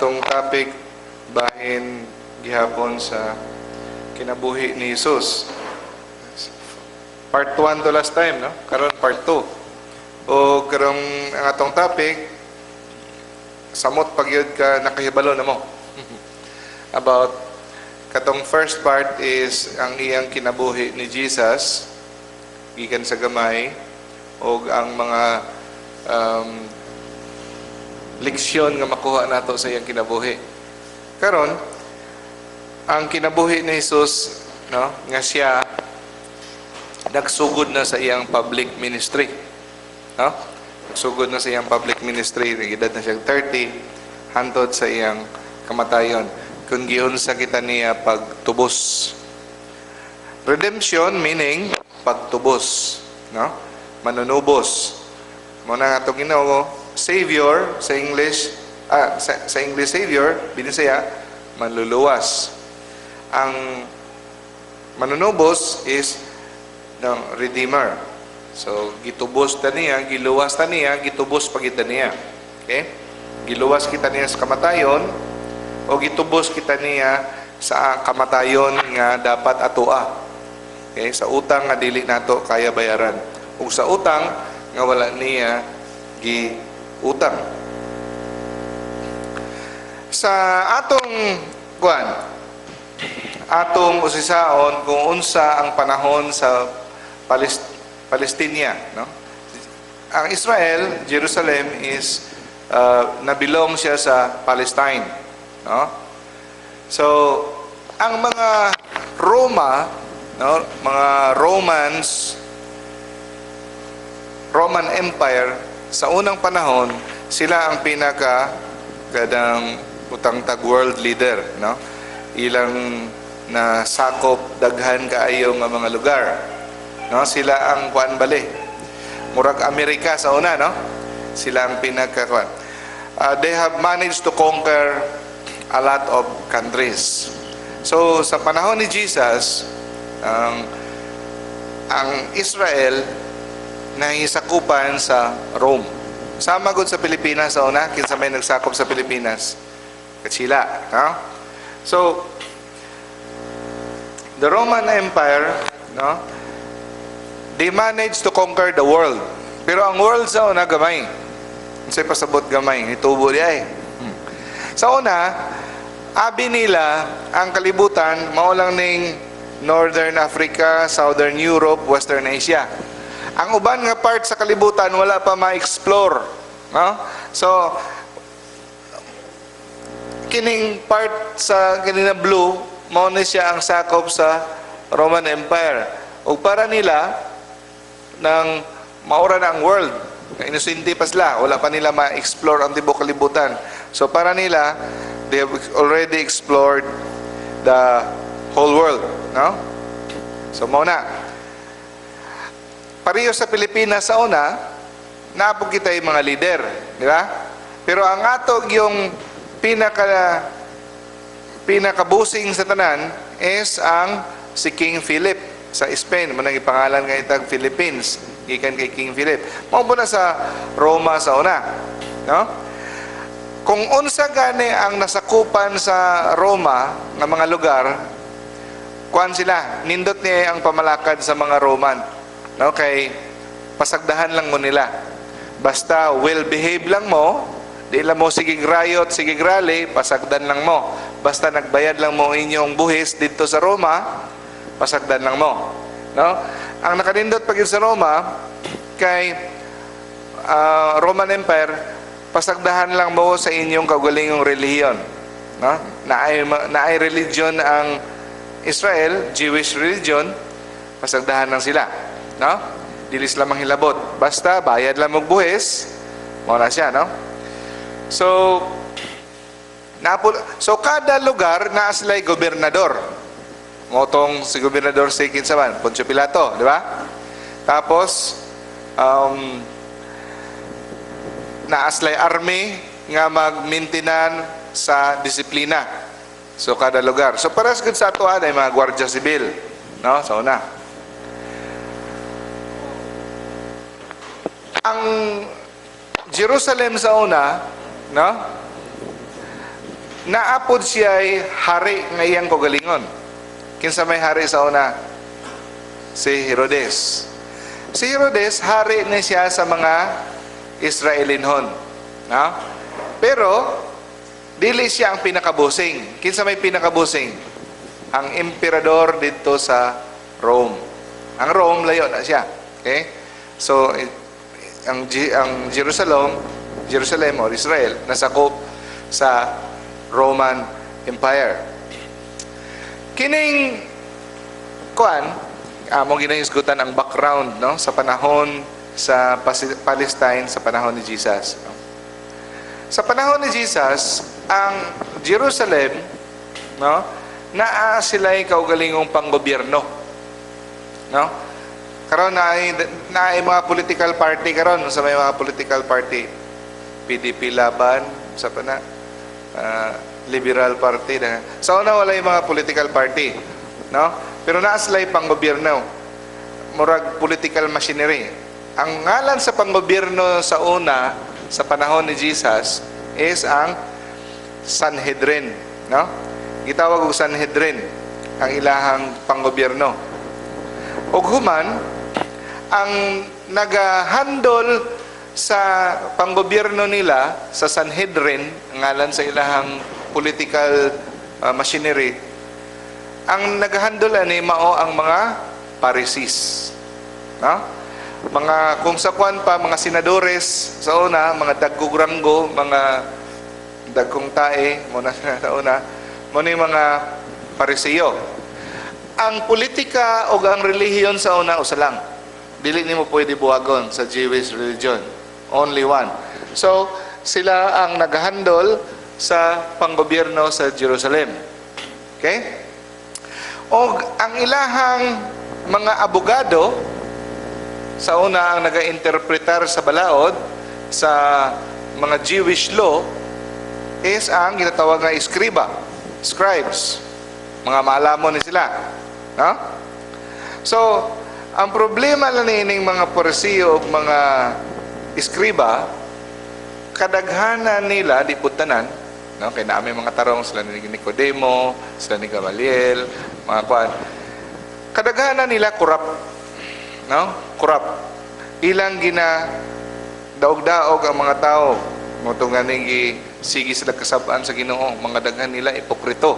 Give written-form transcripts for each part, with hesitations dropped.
atong topic bahin gihapon sa kinabuhi ni Jesus. Part 1 to last time, no? Karon part 2. O karong ang atong topic, samot pag yun ka nakahibalo na mo. About katong first part is ang iyang kinabuhi ni Jesus gikan sa gamay og ang mga leksyon nga makuha nato sa iyang kinabuhi. Karon, ang kinabuhi ni Jesus, no, nga siya nagsugod na sa iyang public ministry. No? Nagsugod na sa iyang public ministry, nag-edad na siya 30 hantod sa iyang kamatayon. Kung giunsa kita niya pagtubos. Redemption meaning pagtubos, no? Manunubos. Mao na nga atong Ginoo, Savior sa English, sa English Savior, Binisaya, manluluwas. Ang manunubos is ng Redeemer. So, gitubos ta niya, giluwas ta niya, gitubos pa kita niya. Okay? Giluwas kita niya sa kamatayon o gitubos kita niya sa kamatayon nga dapat atoa. Okay? Sa utang nga dili nato kaya bayaran. Ug sa utang nga wala niya giutang. Sa atong kuan, atong usisaon kung unsa ang panahon sa Palestina, no? Ang Israel, Jerusalem is nabilong siya sa Palestine, no? So, ang mga Roma, no, mga Romans, Roman Empire sa unang panahon, sila ang pinaka kadang utang tag world leader, no? Ilang na sakop daghan kaayo nga mga lugar. No, sila ang kuan bali. Murag Amerika sa una, no? Sila ang pinaka kuan. They have managed to conquer a lot of countries. So sa panahon ni Jesus, ang Israel nahisakupan sa Rome. Sama gud sa Pilipinas sa una, kinsa may nagsakop sa Pilipinas? Katsila, no? So the Roman Empire, no? They managed to conquer the world. Pero ang world sa una gamay. Unsay pasabot gamay? Nitubo di ay. Sa una, abi nila ang kalibutan mao lang ning Northern Africa, Southern Europe, Western Asia. Ang uban nga part sa kalibutan wala pa ma-explore, no? So kining part sa kini na blue mao ni siya ang sakop sa Roman Empire. Ug para nila nang maura na ang world. Inosente pa sila, wala pa nila ma-explore ang tibuok kalibutan. So para nila, they have already explored the whole world, no? So mao na. Pareho sa Pilipinas sa una, naa pod kita yung mga leader, di ba? Pero ang ato yung pinakabusing sa tanan is ang si King Philip sa Spain. Mao nang ipangalan nga itag Philippines gikan kay King Philip. Mao po na sa Roma sa una, no? Kung unsa gani ang nasakupan sa Roma nga mga lugar, kuan sila, nindot niya ang pamalakad sa mga Roman, no? Kay pasagdahan lang mo nila. Basta well behave lang mo, di lang mo sige riot, sige rally, pasagdan lang mo. Basta nagbayad lang mo inyong buhis dito sa Roma, pasagdan lang mo. No? Ang nakanindot pag sa Roma kay Roman Empire, pasagdahan lang mo sa inyong kaugalingong relihiyon. No? Naay religion ang Israel, Jewish religion, pasagdahan lang sila. No? Dili sila manghilabot. Basta bayad lang og buhis, mao na siya, no? So, so kada lugar naa sila'y gobernador. Mao tong si gobernador si kinsa man, Poncio Pilato, di ba? Tapos naa sila'y army nga mag-maintenan sa disiplina. So kada lugar. So para sa ato ay mga gwardiya sibil, no? Sa una. Ang Jerusalem sa una, no? Naa pod siya'y hari nga iyang kaugalingon. Kinsa may hari sa una? Si Herodes. Si Herodes, hari ni siya sa mga Israelinhon. No? Pero, dili siya ang pinakabusing. Kinsa may pinakabusing? Ang emperador dito sa Rome. Ang Rome, layo na siya. Okay? So, ang Jerusalem or Israel, nasakop sa Roman Empire. Kining kuan, amo ginahisgutan ang background, no, sa panahon sa Palestine sa panahon ni Jesus. No? Sa panahon ni Jesus, ang Jerusalem, no, naa sila'y kaugalingong panggobyerno. No? Karon naay mga political party karon sa may mga political party. PDP Laban sa pana Liberal Party na. Sa una, wala yung mga political party, no? Pero naa sila'y panggobyerno. Murag political machinery. Ang ngalan sa panggobyerno sa una sa panahon ni Jesus is ang Sanhedrin, no? Gitawag og Sanhedrin ang ilahang panggobyerno. Ug human, ang nagahandol sa panggobyerno nila sa Sanhedrin, ang ngalan sa ilahang political machinery, ang nagahandol ani mao ang mga Pharisees. No? Mga kung sa kwan pa, mga senadores sa una, mga dagkong ranggo, mga dagkong tae, muna sa una, mo ni mga Pariseo. Ang politika o ang relihiyon sa una, usa lang. Dili nimo pwede buhagon sa Jewish religion. Only one. So, sila ang naghandol sa panggobyerno sa Jerusalem. Okay? Og ang ilahang mga abogado sa una, ang naga-interpretar sa balaod sa mga Jewish law, is ang ginatawag nga iskriba, scribes. Mga maalamon ni sila. No? So, ang problema lang niining mga Parisiyo ug mga iskriba, kadaghanan nila, di pud tanan, no? Kay naa may mga tarong sila ni Nicodemo, sila ni Gamaliel, mga kuan. Kadaghanan nila corrupt. No? Corrupt. Ilang gina daog-daog ang mga tao. Mao to nga gi sige sila kasab-an sa Ginoo, mga daghan nila ipokrito.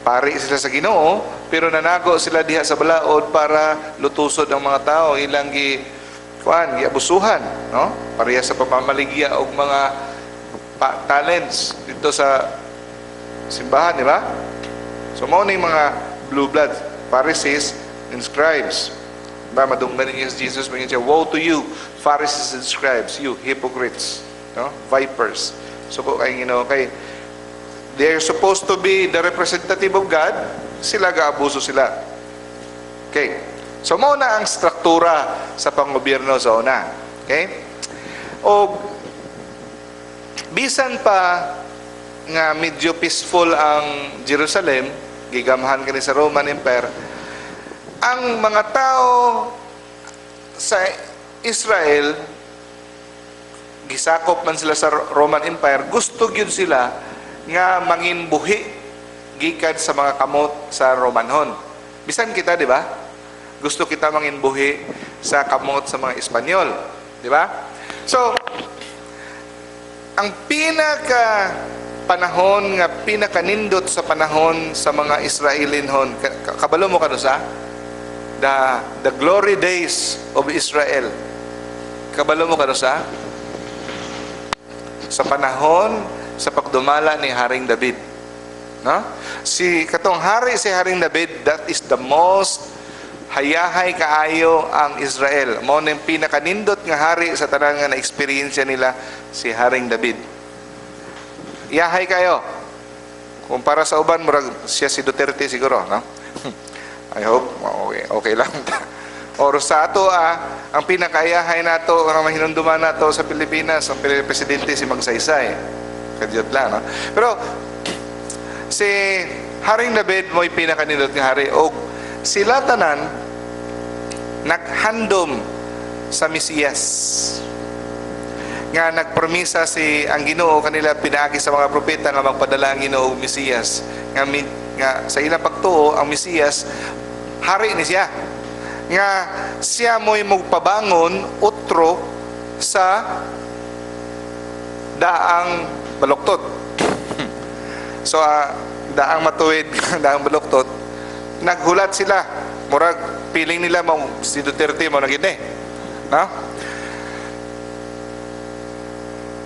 Pari sila sa Ginoo, pero nanago sila diha sa balaod para lutusod ang mga tao, ilang gi kuan, giabusuhan, no? Pareha sa pamamaligya og mga talents dito sa simbahan, di ba? So mao ning mga blue blood, Pharisees and scribes. Ba madunggan ninyo si Jesus, mga siya, "Woe to you, Pharisees and scribes, you hypocrites," no? Vipers. So ko kay Ginoo kay they are supposed to be the representative of God, sila gaabuso sila. Okay. So mao na ang struktura sa panggobyerno sa una. Okay? O bisan pa nga medyo peaceful ang Jerusalem, gigamhan kani sa Roman Empire, ang mga tao sa Israel, gisakop man sila sa Roman Empire, gusto gyud sila nga mangin buhi gikan sa mga kamot sa Romanhon. Bisan kita, di ba? Gusto kita mangin buhi sa kamot sa mga Espanyol, di ba? So, ang pinaka panahon nga pinakanindot sa panahon sa mga Israelinhon, kabalo mo kanusa? The glory days of Israel. Kabalo mo kanusa? Sa panahon sa pagdumala ni Haring David. No? Si katong hari si Haring David, that is the most hayahay kaayo ang Israel. Mao ning pinakanindot nga hari sa tanan nga na-experience nila, si Haring David. Yahay kayo. Kumpara sa uban, murag siya si Duterte siguro, no? I hope okay lang. Or sa ato ang pinakayahay nato nga mahinumduman nato sa Pilipinas, ang presidente si Magsaysay. Kadyot lang, no? Pero si Haring David mo'y pinakanindot nga hari og sila tanan naghandom sa Mesiyas. Nga nagpromisa si ang Ginoo kanila pinaagi sa mga propeta nga magpadala ang Ginoo og Mesiyas nga sa ilang pagtuo, ang Mesiyas hari ni siya, nga siya mo'y magpabangon utro sa daang baluktot. So daang matuwid, daang baluktot. Naghulat sila. Murag feeling nila mo si Duterte mo na gid eh. No?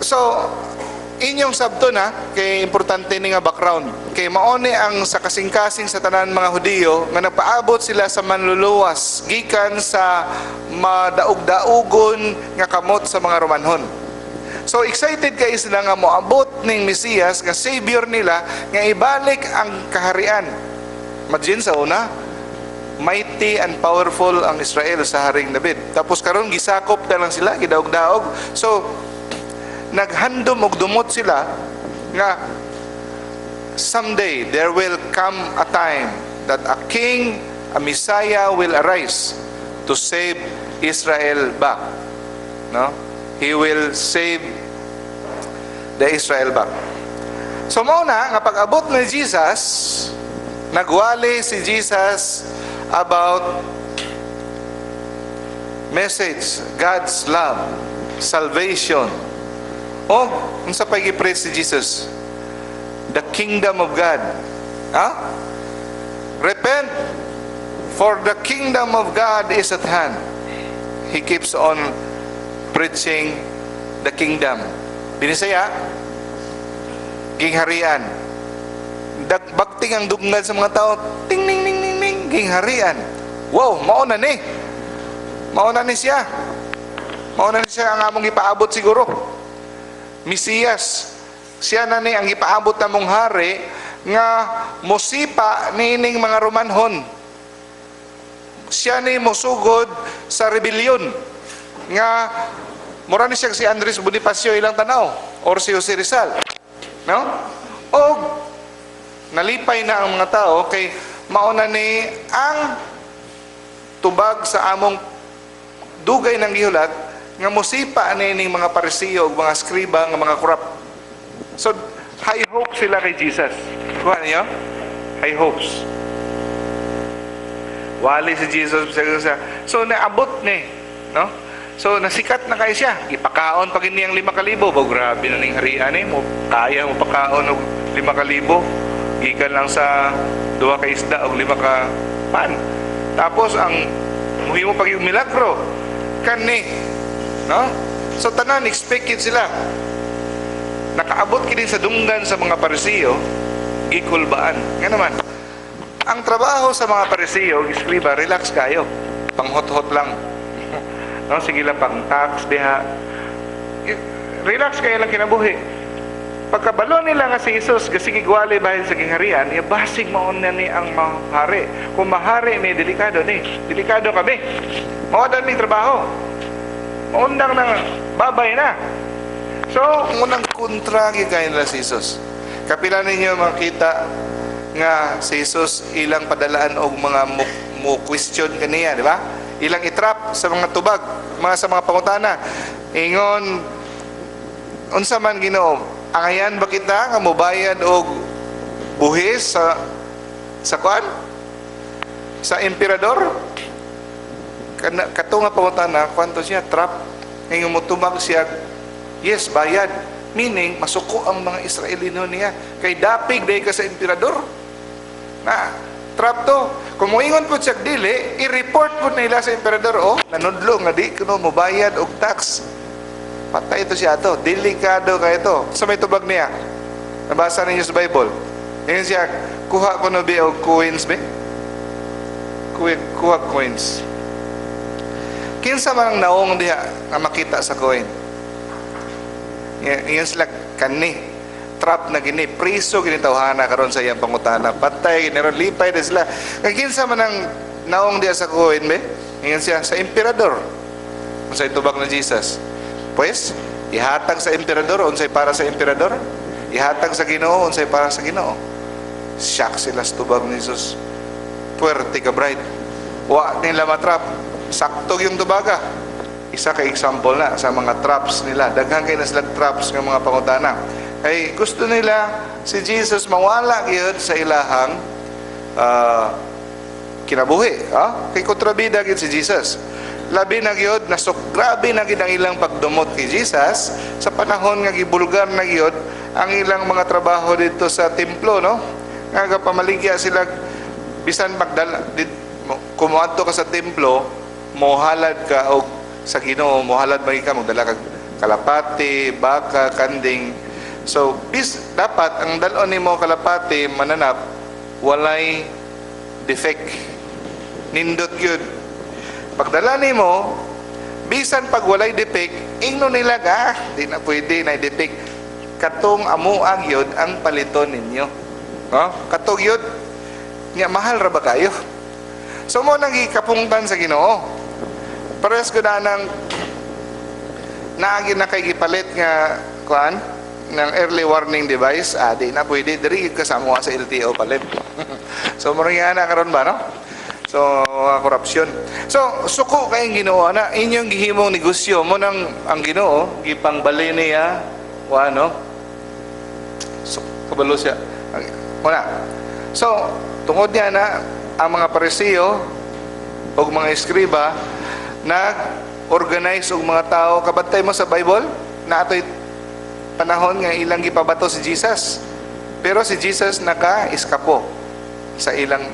So, inyong sabto na kay importante ni nga background. Kay mao ni ang sa kasing-kasing sa tanan mga Hudiyo nga nagpaabot sila sa manluluwas gikan sa madaog-daugon nga kamot sa mga Romanhon. So excited kay sila nga moabot ning Mesiyas nga savior nila nga ibalik ang kaharian. Imagine, sa una, mighty and powerful ang Israel sa Haring David. Tapos karon gisakop na lang sila, gidaog-daog. So naghandom og dumot sila nga someday there will come a time that a king, a Messiah will arise to save Israel back. No? He will save the Israel back. So mao na nga pag-abot ni Jesus, nagwali si Jesus about message, God's love, salvation. Oh, unsa pa gi-preach si Jesus? The kingdom of God. Ha? "Repent, for the kingdom of God is at hand." He keeps on preaching the kingdom. Binisaya, gingharian. Dagbagting ang dunggan sa mga tao, ting ning ning ning ning, gingharian. Wow, mao na ni. Mao na ni siya. Mao na ni siya ang among gipaabot siguro. Mesiyas. Siya na ni ang gipaabot namong hari nga mosipa niining mga Romanhon. Siya ni mosugod sa rebellion nga mura ni siya si Andres Bonifacio ilang tanaw or si Jose Rizal. No? O nalipay na ang mga tao kay mao na ni ang tubag sa among dugay ng gihulat nga mosipa ni mga Parisiyo ug mga skriba nga mga corrupt. So high hope sila kay Jesus. Kuha niyo? High hopes. Wali si Jesus siya. So naabot ni, no? So nasikat na kayo siya. Ipakaon pag niyang 5,000. Bo grabe na ning harian eh. Mo kaya mo pakaon og 5,000. Gikan lang sa duha ka isda og lima ka pan. Tapos ang muhimo pag yung milagro kani, no? So tanan expect yun sila. Nakaabot kini sa dunggan sa mga Parisiyo, gikulbaan. Nga naman, ang trabaho sa mga Parisiyo, eskriba, relax kayo. Panghot-hot lang. No, sige lang pang tax diha. Relax kayo lang kinabuhi. Pagkabalo nila nga si Jesus, gasige gwali bahin sa gingharian, ya basig mao na ni ang mahari. Kung mahari ni, delikado ni. Delikado kami. Mawadan mi trabaho. Maundang na babay na. So, ang unang kontra gikain nila si Jesus. Kapila ninyo makita nga si Jesus ilang padalaan og mga mo question kaniya, di ba? Ilang itrap sa mga tubag, mga sa mga pangutana. Ingon, "Unsa man, Ginoo, angayan ba kita nga mobayad og buhis sa kuan? Sa emperador?" Kana kato nga pangutana, kwanto siya trap. Ngayon motubag siya, "Yes, bayad." Meaning, masuko ang mga Israelino niya. Kay dapig dahil ka sa emperador. Na, trap to. Kung moingon po siya dili, i-report po nila sa emperador, "Oh, nanudlo nga di kuno mobayad og tax. Patay ito siya ato. Delikado kay ito." Sa may tubag niya, nabasa ninyo sa Bible. Ngayon siya, "Kuha ko no be og coins be? Kuha, kuha coins." Kinsa man ang naong diha nga makita sa coin? Ngayon sila kani trap na gini, priso gini tawhana karon sa iyang pangutana, patay gini ron. Lipay na sila kay kinsa man ang naong diha sa coin be? Ngayon siya, "Sa emperador." Unsay tubag ni Jesus? "Pues ihatag sa emperador unsay para sa emperador, ihatag sa Ginoo unsay para sa Ginoo." Shock sila sa tubag ni Jesus. Puwerte ka bright, wa nila matrap, sakto yung tubaga. Isa ka example na sa mga traps nila. Daghan kay na sila traps nga mga pangutana. Kay gusto nila si Jesus mawala gyud sa ilahang kinabuhi. Ah? Kay kontrabida gyud si Jesus. Labi na gyud, nasok, grabe na gyud ang ilang pagdumot kay Jesus sa panahon nga gibulgar na gyud ang ilang mga trabaho dito sa templo, no? Nga pamaligya sila bisan pagdala dit, kumuadto ka sa templo, mohalad ka og sa Ginoo, mohalad man ka, magdala kag kalapati, baka, kanding. So, bis dapat ang dal-on nimo kalapati mananap walay defect. Nindot gyud. Pagdala nimo, bisan pag walay defect, ingno nila ga, di na pwede na defect. Katong amoa gyud ang paliton ninyo. No? Katong gyud nya mahal ra ba kayo? So mo nang gikapungtan sa Ginoo. Parehas ko na nang naagi na kay gipalit nga kuan ng early warning device, ah, di na pwede diri ka sa amoa sa LTO palit. So mo nga na karon ba, no? So korupsyon. So suko kay Ginoo na inyong gihimong negosyo mo nang ang Ginoo gipangbali niya wa, no? So kabalo siya. Wala. So tungod niya na ang mga Pariseo ug mga eskriba nag-organize og mga tao. Kabantay mo sa Bible na atoy panahon nga ilang gipabato si Jesus. Pero si Jesus naka-eskapo sa ilang,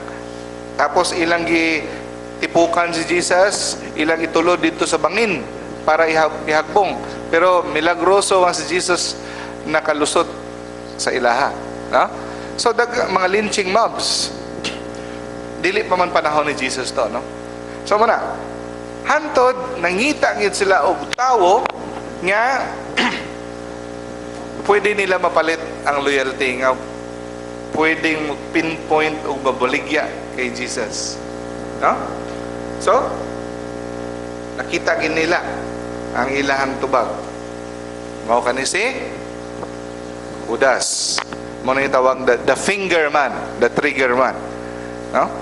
tapos ilang gitipukan si Jesus, ilang itulod dito sa bangin para ihagbong. Pero milagroso ang si Jesus nakalusot sa ilaha, no? So dag mga lynching mobs. Dili pa man panahon ni Jesus to, no? So muna hantod nangita gyud sila og tawo nga pwede nila mapalit ang loyalty, nga pwedeng pinpoint og mabaligya kay Jesus. No? So, nakita gid nila ang ilahang tubag. Mao kani si Judas. Mo na tawag the finger man, the trigger man. No?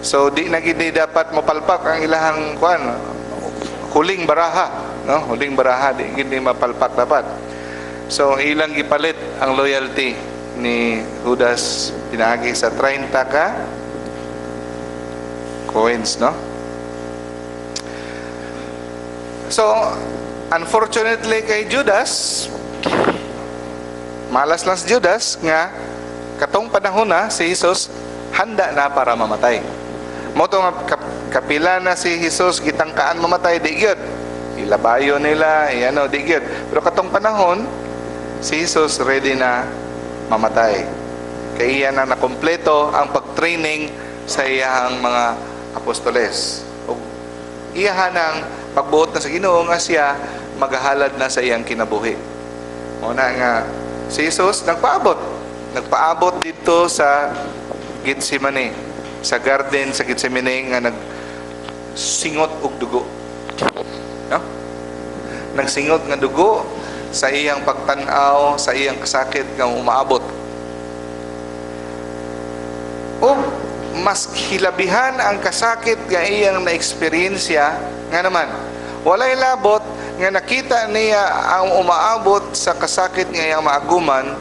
So di na gid ni dapat mapalpak ang ilahang kuan, huling baraha, no? Huling baraha, di gid ni mapalpak dapat. So ilang gipalit ang loyalty ni Judas pinaagi sa 30 ka coins, no? So unfortunately kay Judas, malas lang si Judas nga katong panahon na si Jesus handa na para mamatay. Mo to nga kapila na si Jesus gitangkaan mamatay, di gyud. Ilabayo nila, ano, di gyud. Pero katong panahon si Jesus ready na mamatay. Kay iya na nakompleto ang pag-training sa iyang mga apostoles. Ug iya nang pagbuot na sa Ginoo nga siya magahalad na sa iyang kinabuhi. Mo na nga si Jesus nagpaabot. Nagpaabot dito sa Gethsemane, sa garden sa Gethsemane nga nagsingot og dugo. No? Nagsingot nga dugo sa iyang pagtan-aw, sa iyang kasakit nga umaabot. O mas hilabihan ang kasakit nga iyang na-eksperyensya nga naman walay labot nga nakita niya ang umaabot sa kasakit nga iyang maaguman,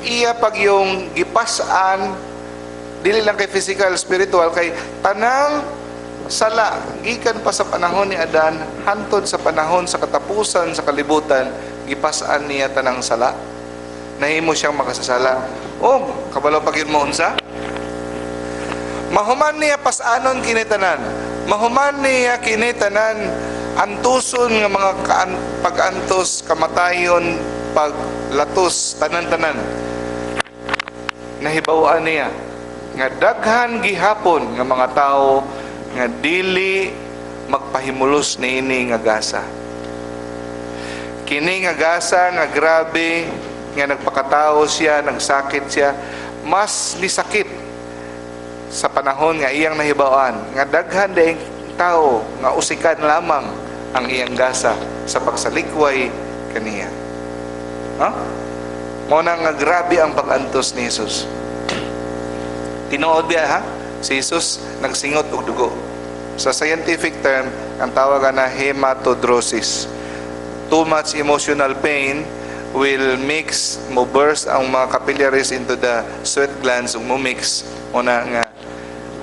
iya pag yung gipas-an, dili lang kay physical, spiritual, kay tanang sala gikan pa sa panahon ni Adan hantod sa panahon sa katapusan sa kalibutan, gipas-an niya tanang sala. Nahimo siyang makasasala. O kabalo pag yun mo unsa mahuman niya pas-anon kini tanan, mahuman niya kini tanan antuson nga mga pag-antos, kamatayon, paglatos, tanan-tanan, nahibaw-an niya nga daghan gihapon nga mga tao nga dili magpahimulos niini nga gasa. Kini nga gasa nga grabe nga nagpakatao siya, nagsakit siya, mas nisakit sa panahon nga iyang nahibaw-an nga daghan daing tao nga usikan lamang ang iyang gasa sa pagsalikway kaniya. Ha? Mo na nga grabe ang pag-antos ni Jesus. Tinuod biya ha? Si Jesus nagsingot og dugo. Sa scientific term, ang tawag na hematodrosis. Too much emotional pain will mix, mo burst ang mga capillaries into the sweat glands ug mo mix mo na nga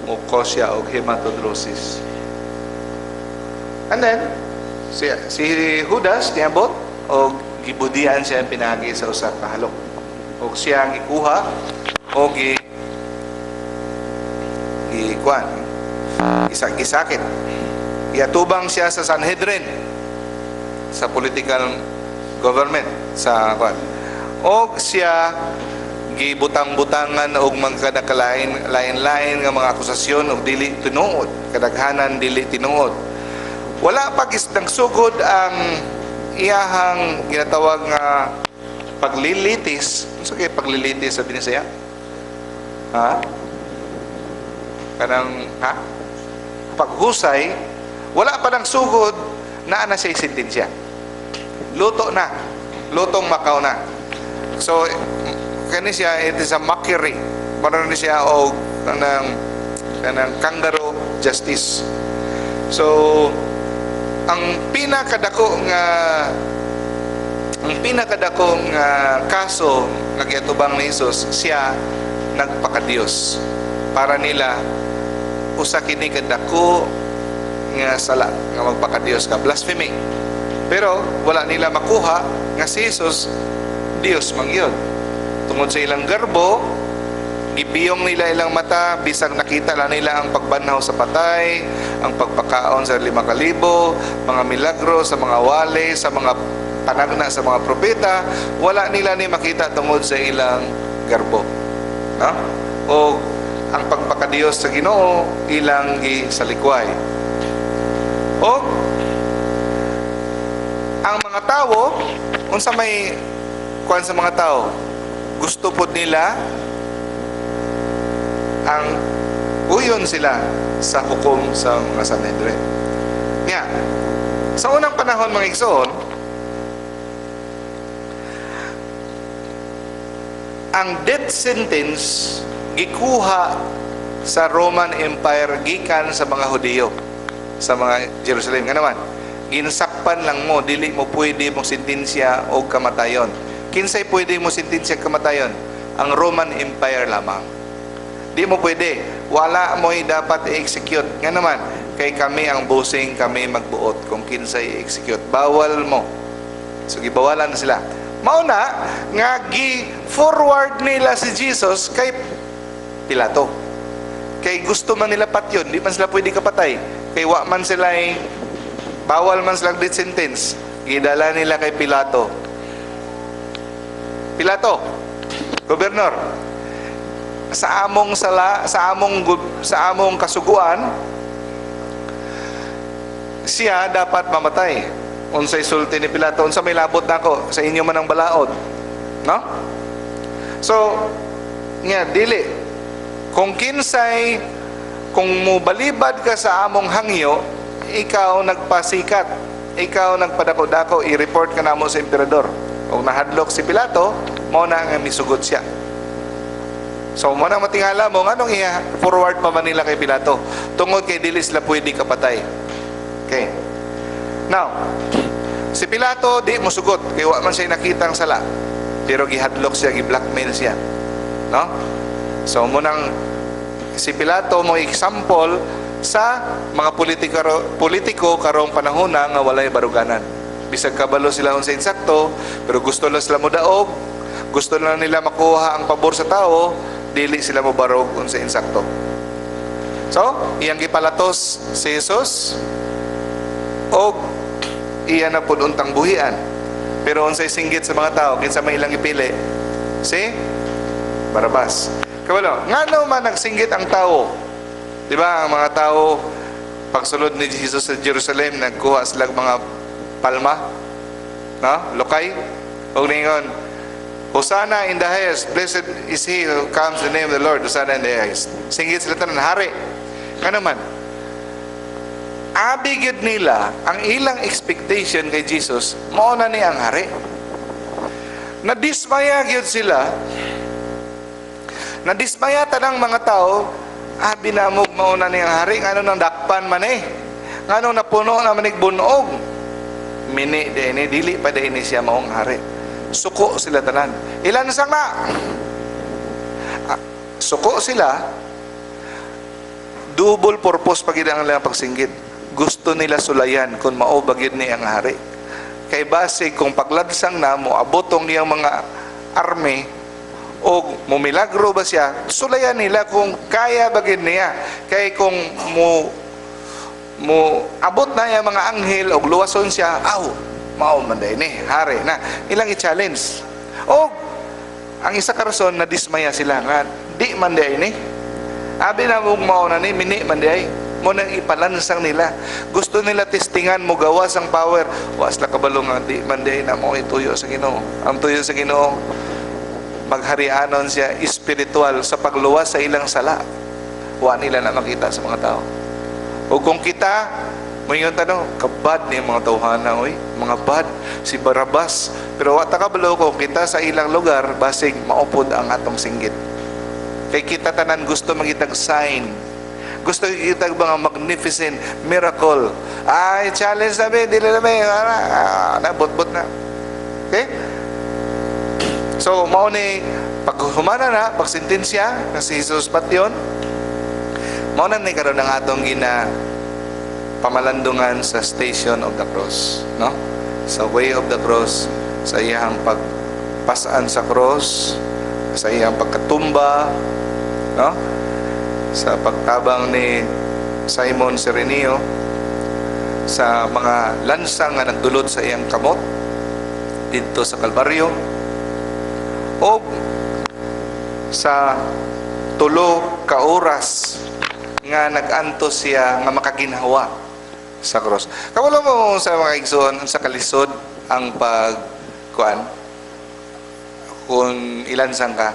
mo cause siya og hematodrosis. And then, si Judas niabot og gibudian siya pinagi sa usa ka halok. Og siya ang ikuha og gi gikuan isa gisakit. Iatubang siya sa Sanhedrin, sa political government sa kuan. Og siya gibutang-butangan og mga kadakalain lain-lain nga mga akusasyon og dili tinuod, kadaghanan dili tinuod. Wala pa gis sugod ang iyahang ginatawag nga paglilitis. Unsa kay paglilitis sa Binisaya? Ha? Kanang ha? Paghusay, wala pa nang sugod, naa na siya sentensya. Luto na. Lutong Macau na. So, kani siya, it is a mockery. Parang ni siya og kanang kangaroo justice. So, ang pinakadako nga kaso nga giatubang ni Jesus, siya nagpakadiyos. Para nila, usa kini kadako nga sala nga magpakadiyos ka, blasphemy. Pero wala nila makuha nga si Jesus Dios man gyud. Tungod sa ilang garbo, gibiyong nila ilang mata bisag nakita lang nila ang pagbanhaw sa patay, ang pagpakaon sa 5,000, mga milagro sa mga wali, sa mga panagna sa mga propeta, wala nila ni makita tungod sa ilang garbo. No? O ang pagpakadiyos sa Ginoo ilang gisalikway. O ang mga tao, unsa may kuan sa mga tao, gusto pod nila ang uyon sila sa hukom sa mga Sanhedrin. Nga, sa unang panahon, mga igsoon, ang death sentence gikuha sa Roman Empire gikan sa mga Hudiyo sa mga Jerusalem. Nga naman, ginsakpan lang mo, dili mo pwede mo sentensya og kamatayon. Kinsay pwede mo sentensya kamatayon? Ang Roman Empire lamang. Di mo pwede. Wala mo'y dapat i-execute. Nga naman, kay kami ang busing, kami magbuot kung kinsay i-execute. Bawal mo. So gibawalan na sila. Mauna nga gi-forward nila si Jesus kay Pilato. Kay gusto man nila patyon, di man sila pwede kapatay. Kay wa man sila eh, bawal man sila death sentence. Gidala nila kay Pilato. Pilato, gobernador, sa among sala, sa among kasuguan, siya dapat mamatay. Unsay sulti ni Pilato? Unsa may labot nako? Sa inyo man ang balaod. No? So, nga dili. Kung kinsay kung mubalibad ka sa among hangyo, ikaw nagpasikat, ikaw nagpadako-dako, i-report ka namo sa emperador. Kung nahadlok si Pilato, mao na nga misugot siya. So, mo na matingala mo, nganong i-forward pa man nila kay Pilato? Tungod kay dili sila pwede kapatay. Okay. Now, si Pilato di mosugot kay wa man siya nakitang sala. Pero gihadlok siya, gi-blackmail siya. No? So, munang si Pilato mo example sa mga politiko karong panahon na nga walay baruganan. Bisag kabalo sila unsa insakto, pero gusto lang sila modaog, gusto lang nila makuha ang pabor sa tao, dili sila mobarog unsa insakto. So, iyang gipalatos si Jesus og iya na pud untang buhian. Pero unsay singgit sa mga tao, kinsa may ilang ipili? Si Barabas. Kabalo, ngano man nagsinggit ang tao? Di ba ang mga tao pagsulod ni Jesus sa Jerusalem, nagkuha sila og mga palma, no? Lukay. Og ningon, "Hosanna in the highest, blessed is he who comes in the name of the Lord, Hosanna in the highest." Singgit sila tanan, "Hari." Ngano man, abi gyud nila ang ilang expectation kay Jesus, mao na ni ang hari. Nadismaya gyud sila. Nadismaya tanang mga tao. Abi namog mao na niyang hari, ngano nang dakpan man eh. Ngano napuno na manig bunog. Mini diay ni, dili pa diay ni siya maong hari. Suko sila tanan. Ilansang na. Ah, suko sila, double purpose pag ang ilang pagsinggit. Gusto nila sulayan kung mao ba gyud ni ang hari. Kay base kung paglansang na mo abotong niyang mga army o mumilagro ba siya, sulayan nila kung kaya ba gyud niya. Kay kung mo mo abot na yung mga anghel og luwason siya, aw, mao man diay ni, hari na. Ilang i-challenge. O ang isa ka rason na dismaya sila nga di man diay ni. Abi na mong mao na ni, mini man diay. Mao nang ipalansang nila. Gusto nila testingan mo gawas ang power. Wa sila kabalo nga di man diay na mao ituyo sa Ginoo. Ang tuyo sa Ginoo, magharianon siya espiritual sa pagluwas sa ilang sala. Wa nila na makita sa mga tao. O kung kita, moingon tanong, kabad ni ang mga tawhana, oy, mga bad, si Barabas. Pero wa ta kabalo kung kita sa ilang lugar, basig maupod ang atong singgit. Kay kita tanan gusto mangitag sign. Gusto kitag mga magnificent miracle. Ay, challenge na dili na mi, ah, na, bot-bot na. Okay? So, mao ni pag humana na, pag sentensya na si Jesus patyon, mao na ni karon ang atong gina pamalandungan sa Station of the Cross, no? Sa Way of the Cross, sa iyang pagpasaan sa cross, sa iyang pagkatumba, no? Sa pagtabang ni Simon Cireneo, sa mga lansang nga nagdulot sa iyang kamot didto sa Kalbaryo, o sa 3 ka oras nga nag-antos siya nga makaginhawa sa cross. Kabalo mo sa mga igsoon sa kalisod ang pag kuan kung ilansang ka.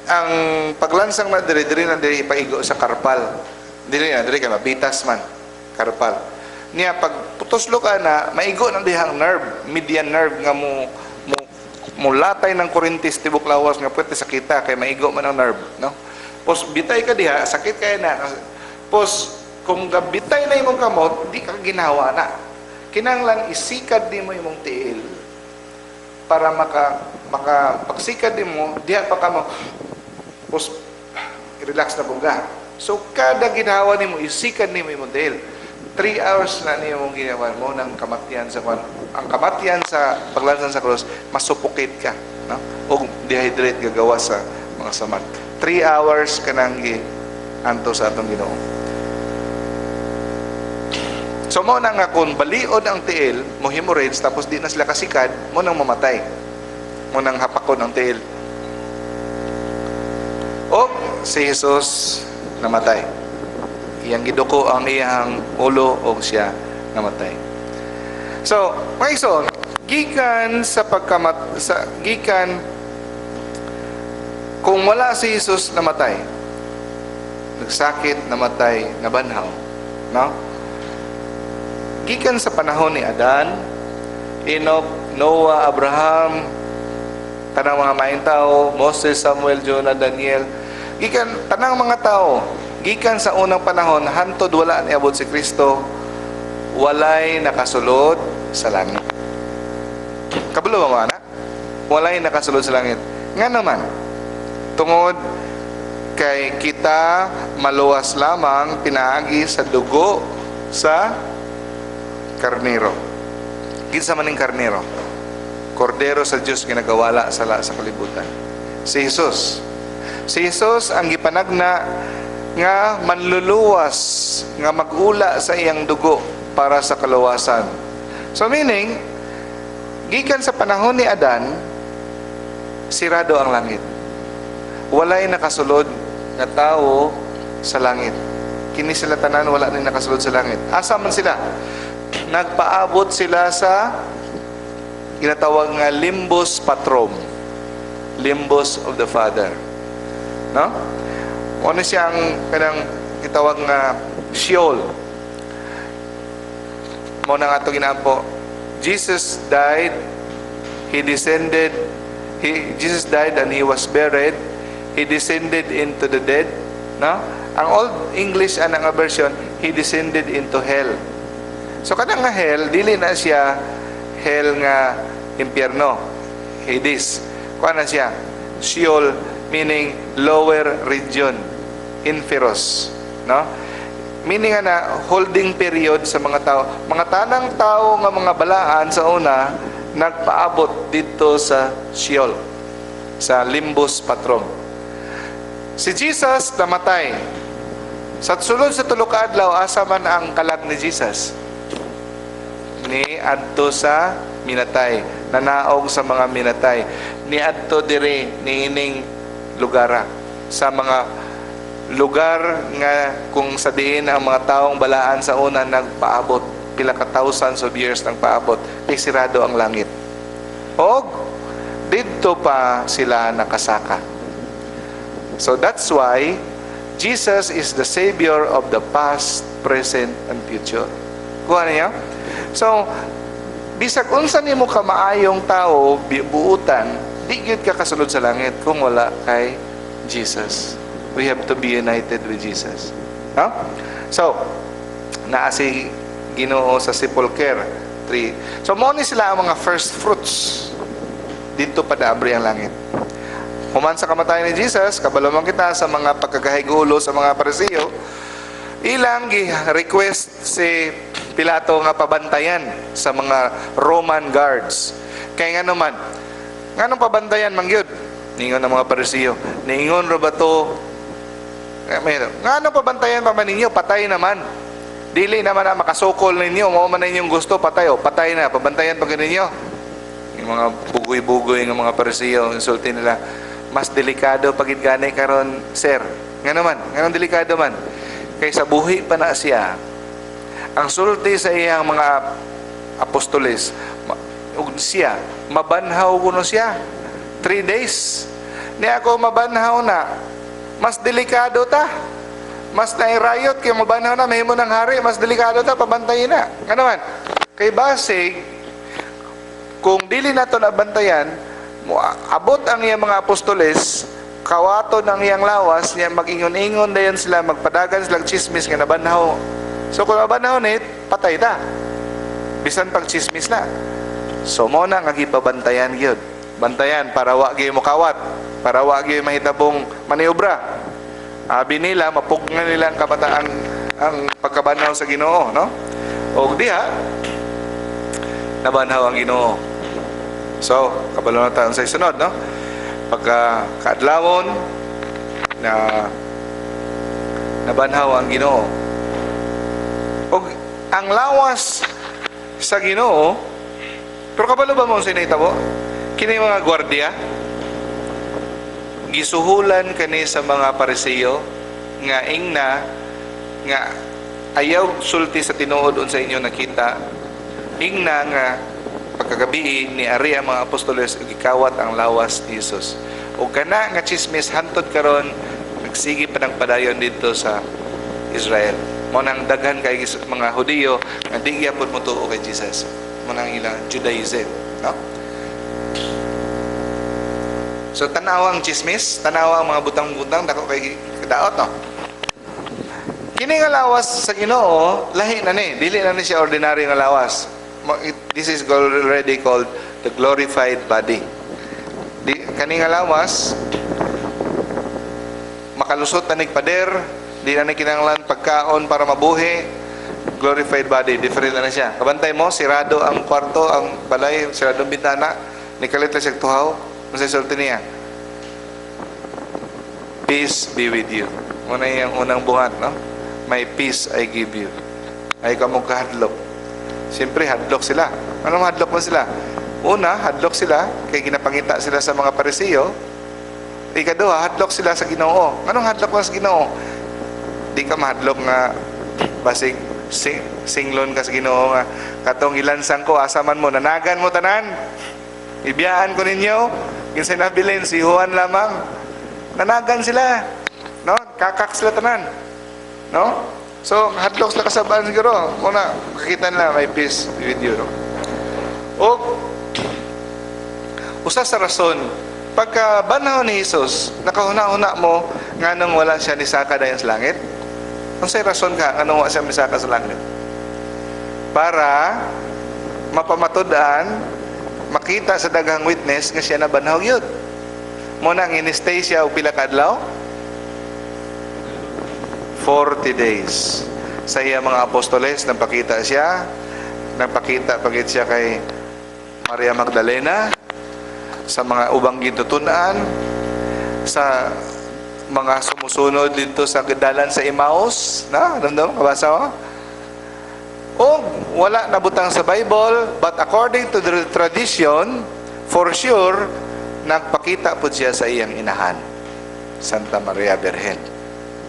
Ang paglansang na diri, diri na diri ipaigo sa karpal. Dili na diri kay mabitas man karpal. Niya pag putuslo ka na, maigo na dihang nerve, median nerve nga mo mo mulatay ng kuryente sa tibok lawas nga pwede sakita kay maigo man ang nerve, no? Pos bitay ka diha, sakit kay na. Pos kung gabitay na imong kamot, di ka ginawa na. Kinahanglan isikad nimo imong tiil para maka maka pagsikad nimo diha pa ka mo, pos relax na buga. So kada ginawa nimo, isikad nimo imong tiil. 3 hours na niyo mong ginawa mo ng kamatyan sa kwan. Ang kamatyan sa paglansan sa cross, masuffocate ka, no? O dehydrate, gagawa sa mga samat. 3 hours ka nang gi anto sa atong Ginoo. So mao na nga kung baliod ang tiil, mo hemorrhage, tapos di na sila kasikad, mao nang mamatay. Mao nang hapakon ang tiil. O si Jesus namatay. Iyang giduko ang iyang ulo o siya namatay. So, mga igsoon, gikan sa pagkamat sa gikan kung wala si Jesus namatay, nagsakit, namatay, nabanhaw, no? Gikan sa panahon ni Adan, Enoch, Noah, Abraham, tanang mga maayong tao, Moses, Samuel, Jonah, Daniel, gikan tanang mga tao, gikan sa unang panahon hantod wala niabot si Kristo, walay nakasulod sa langit. Kabalo ba mo ana? Walay nakasulod sa langit. Nga naman, tungod kay kita maluwas lamang pinaagi sa dugo sa karnero. Kinsa man ning karnero? Kordero sa Dios nga nagawala sala sa kalibutan. Si Jesus. Si Jesus ang gipanagna nga manluluwas nga magula sa iyang dugo para sa kaluwasan. So meaning, gikan sa panahon ni Adan, sirado ang langit. Walay nakasulod nga tao sa langit. Kini sila tanan wala ni nakasulod sa langit. Asa man sila? Nagpaabot sila sa ginatawag nga limbus patrum. Limbus of the Father. No? Ano siyang kanang gitawag nga Sheol. Mao na nga ito ginaampo. Jesus died, he descended, Jesus died and he was buried. He descended into the dead. No? Ang Old English ana nga version, "He descended into hell." So kanang nga hell, dili na siya hell nga impyerno, Hades. Kuan na siya, Sheol, meaning lower region, inferos, no? Meaning nga na holding period sa mga tao. Mga tanang tao nga mga balaan sa una nagpaabot dito sa Sheol, sa limbus patrum. Si Jesus namatay. Sa sulod sa tulo ka adlaw, asa man ang kalag ni Jesus? Ni adto sa minatay, nanaog sa mga minatay. Ni adto diri niining lugara, sa mga lugar nga kung sa diin ang mga taong balaan sa una nagpaabot, pila ka thousands of years nagpaabot kay sirado ang langit. Og didto pa sila nakasaka. So that's why Jesus is the savior of the past, present and future. Kuha niyo? So bisag unsa nimo ka maayong tao, buutan, di gyud ka kasulod sa langit kung wala kay Jesus. We have to be united with Jesus. No? So, naa si Ginoo sa sepulcher. Three. So, mao ni sila ang mga first fruits. Dito pa naabri ang langit. Human sa kamatayan ni Jesus, kabalo man kita sa mga pagkagahig-ulo sa mga Parisiyo, ilang gi-request si Pilato nga pabantayan sa mga Roman guards. Kaya nga naman, nganong pabantayan man gyud? Ningon ang mga Parisiyo. Ningon ra ba to? Eh, ngano pabantayan pa man ninyo? Patay naman. Dili naman na makasukol ninyo. Mao man na inyong gusto, patay o. Patay na, pabantayan pa ninyo. Yung mga bugoy-bugoy ng mga Parisiyo, insulti nila. Mas delikado pag gani karon, sir. Nga naman, nganong delikado man? Kaysa buhi pa na siya, ang sulti sa iyang mga apostoles, ug siya, mabanhaw kuno siya. 3 days. Ni ako mabanhaw na, mas delikado ta. Mas nairayot kay mabanhaw na, mahimo ng hari, mas delikado ta, pabantayin na. Nga naman, kay basig, kung dili nato nabantayan, mo abot ang iyang mga apostoles, kawaton ang iyang lawas, niya mag-ingon-ingon dayon sila, magpadagan sila chismis nga nabanhaw. So kung mabanhaw ni, patay ta. Bisan pag chismis na. So mo na nga gipabantayan gyud. Bantayan para wa gyud mokawat, para wa gyud mahitabong maniobra. Abi nila mapugnan nila ang kabataan, ang pagkabanhaw sa Ginoo, no? Og diha nabanhaw ang Ginoo. So, kabalo na tayo sa isunod, no? Pagka kaadlawon na nabanhaw ang Ginoo. Og ang lawas sa Ginoo, pero kabalo ba mo sa nahitabo? Kini mga gwardiya gisuhulan kani sa mga Parisiyo nga ingna nga ayaw sulti sa tinuod unsa inyo nakita, ingna nga pagkagabi ni ari ang mga apostoles ug gikawat ang lawas ni Jesus. Ug kana nga chismis hantod karon nagsige pa ng padayon dito sa Israel. Mo nang daghan kay mga Hudiyo nga di gyapon motuo kay Jesus. Mo nang ilang Judaism, no? So tanawa ang chismis, tanawa ang mga butang-butang, dako kay kadaot, no? Kini nga lawas sa Ginoo, lahi na ni, dili na ni siya ordinary nga lawas. This is already called the glorified body. Di, kani nga lawas makalusot na nig pader, di na ni kinahanglan pagkaon para mabuhi. Glorified body, different na na siya. Kabantay mo, sirado ang kwarto, ang balay, sirado ang bintana, nikalit na siya tuhaw. Unsay sulti niya? "Peace be with you." Muna yung unang buhat, no? "My peace I give you." Ay ka mo kahadlok. Siyempre, hadlok sila. Anong hadlok mo sila? Una, hadlok sila, kay ginapangita sila sa mga Parisiyo. Ikaduha, hadlok sila sa Ginoo. Anong hadlok mo sa Ginoo? Di ka mahadlok nga basig singlon ka sa Ginoo nga katong ilansang ko, asa man mo, nanagan mo tanan. Ibiyaan ko ninyo, kinsay nabilin si Juan lamang. Nanagan sila. No? Kakak sila tanan. No? So, hadlok sila kasabaan siguro. Muna, makikita nila, "May peace be with you." No? O, usa sa rason Pagka banhaw ni Jesus, nakahuna-huna mo nganong wala siya nisaka dayon sa langit? Unsay rason ka nganong wala siya misaka sa langit? Para mapamatud-an, makita sa daghang witness nga siya nabanhaw gyud. Mao nang in-stay siya og pila ka adlaw? 40 days. Sa iya mga apostoles, nagpakita siya, nagpakita pa gyud siya kay Maria Magdalena, sa mga ubang gintutun-an, sa mga sumusunod dito sa dalan sa Emmaus, na, ramdam, kabasa ko? O wala nabutang sa Bible, but according to the tradition, for sure, nagpakita po siya sa iyang inahan, Santa Maria Birhen.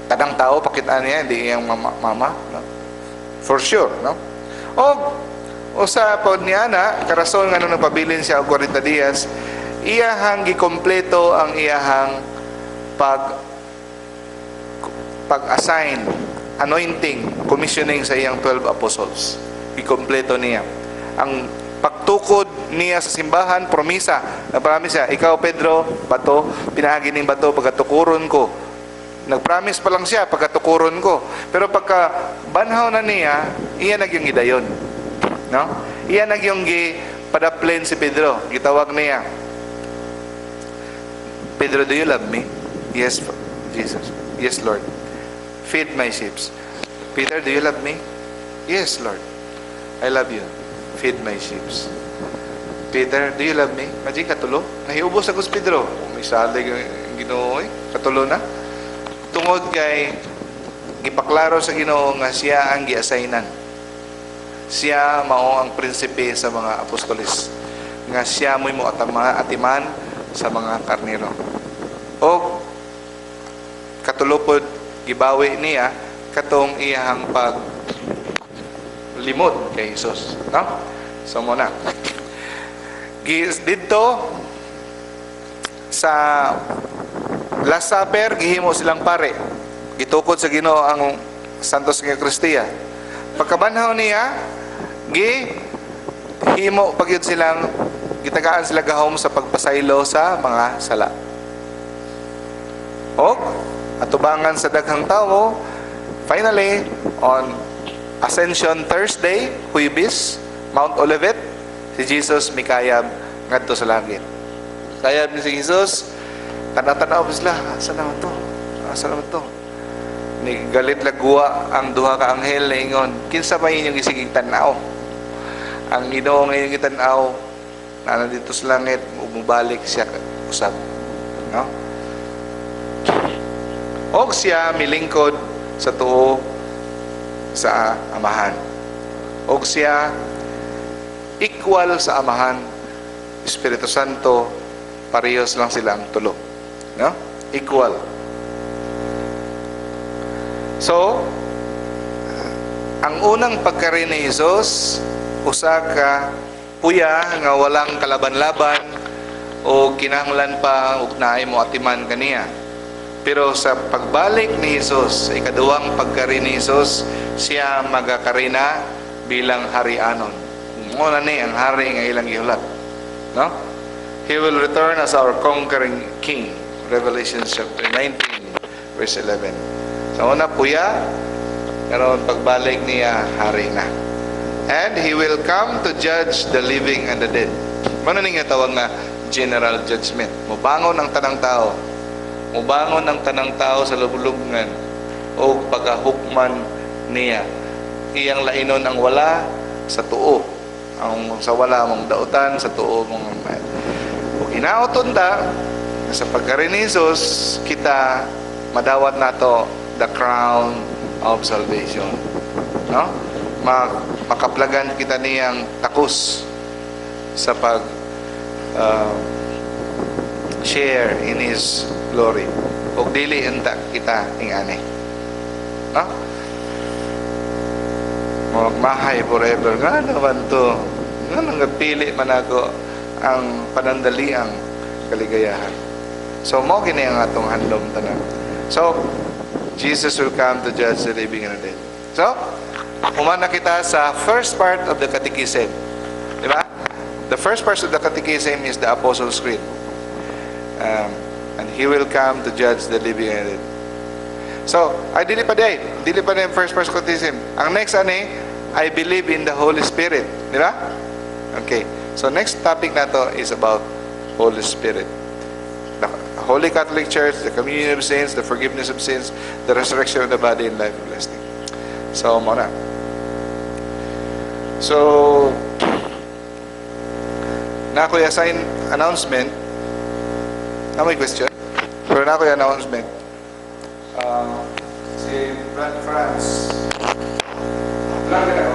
Tanang tao, pakitaan niya, hindi iyang mama, no? For sure, no? O, usa pod niya na, karason nga nung nagpabilin siya og 40 dias, iyahang gikompleto ang iyahang pag-assign, anointing, commissioning sa iyang 12 apostles. Ikompleto niya. Ang pagtukod niya sa simbahan, promisa. Nagpromise siya, "Ikaw Pedro, bato, pinaagi ning bato, pagkatukuron ko." Nagpromise pa lang siya, "Pagkatukuron ko." Pero pagka banhaw na niya, iya na gyung gidayon. No? Iya na gyung gi padaplin si Pedro. Gitawag niya. "Pedro, do you love me?" "Yes, Jesus." "Yes, Lord." "Feed my sheep. Peter, do you love me?" "Yes, Lord. I love you." "Feed my sheep. Peter, do you love me?" Imagine, katulo. Nahiubos ako si Pedro. Oh, may salig ang Ginoo eh. Katulo na. Tungod kay gipaklaro sa Ginoo nga siya ang giassignan. Siya mao ang prinsipe sa mga apostoles. Nga siya mo'y mo atiman sa mga karnero. O katulupod gibawi niya katong iyahang pag limod kay Jesus, no? So mao na. Didto sa Last Supper, gihimo silang pare. Gitukod sa Ginoo ang Santos nga Eukaristiya. Pagkabanhaw niya, gi himo pagyud silang gitagaan sila gahom sa pagpasaylo sa mga sala. O atubangan sa daghang tawo, finally on Ascension Thursday, Huwebes, Mount Olivet, si Jesus mikayab ngadto sa langit. Kayab ni si Jesus, tanaw-tanaw pa sila, "Asa naman to? Asa naman to?" Ni galit lagwa ang duha ka anghel na ingon, "Kinsa pa inyong isigig tan-aw? Ang Ginoo nga inyong gitan-aw na nandito sa langit, mubalik siya usab." No? Og siya milingkod sa tuo sa Amahan. Og siya equal sa Amahan, Espiritu Santo, parehas lang sila ang tulo. No? Equal. So, ang unang pagkari ni Jesus, usa ka puya nga walang kalaban-laban o kinahanglan pa og naay mo atiman kaniya. Pero sa pagbalik ni Jesus, sa ikaduhang pagkari ni Jesus, siya magakarina bilang harianon. Mao na ni ang hari nga ilang gihulat. No? He will return as our conquering king. Revelation chapter 19 verse 11. Sa una puya, pero pagbalik niya, hari na. And he will come to judge the living and the dead. Mao ni nga tawag nga general judgment. Mubangon ang tanang tao. Mubangon ang tanang tao sa lublugngan o pagahukman niya. Iyang lainon ang wala sa tuo. Ang sa wala mong dautan, sa tuo mong. Ug hinaoton ta sa pagkari ni Jesus, kita madawat nato the crown of salvation. No? Makaplagan kita niyang takos sa pag share in His glory. Ug dili unta kita ingani. No? Magmahay forever. Nga naman to. Nga nang pili man ako ang panandaliang kaligayahan. So, mao gini ang atong handom tanan. So, Jesus will come to judge the living and the dead. So, human na kita sa first part of the catechism. Di ba? The first part of the catechism is the Apostles' Creed. And He will come to judge the living and the dead. So, ay dili pa diay. Dili pa diay ang first person catechism. Ang next ani, "I believe in the Holy Spirit." Di ba? Okay. So, next topic nato is about Holy Spirit. The Holy Catholic Church, the communion of saints, the forgiveness of sins, the resurrection of the body, and life everlasting. So, mao na. So, naa ko'y assign announcement. Na may question? Pero naa ko'y announcement. Si Brad France. Vlog na ako.